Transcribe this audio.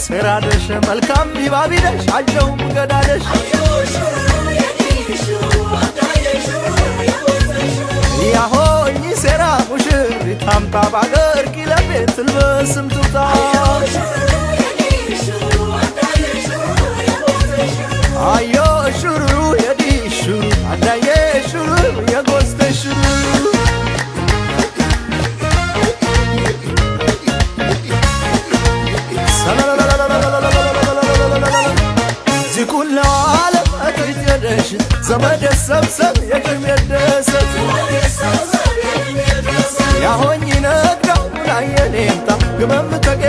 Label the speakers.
Speaker 1: ሴራደሽ መልካም ቢባቢደሽ አጀውም ገዳደሽ ያሆኝ ሴራ ሙሽሪት አምጣ ባገር ኪለቤት ትልበስም ትውጣ አዮ ሹሩ የዲሹሩ አዳዬ ሹሩ የጎስተ ሹሩ ዚኩላው ዓለም እትጀደሽ ዘመደ ሰብሰብ የቅም የደሰት ያሆኝ ነግዳው ናየኔንታ ግመም ተጌ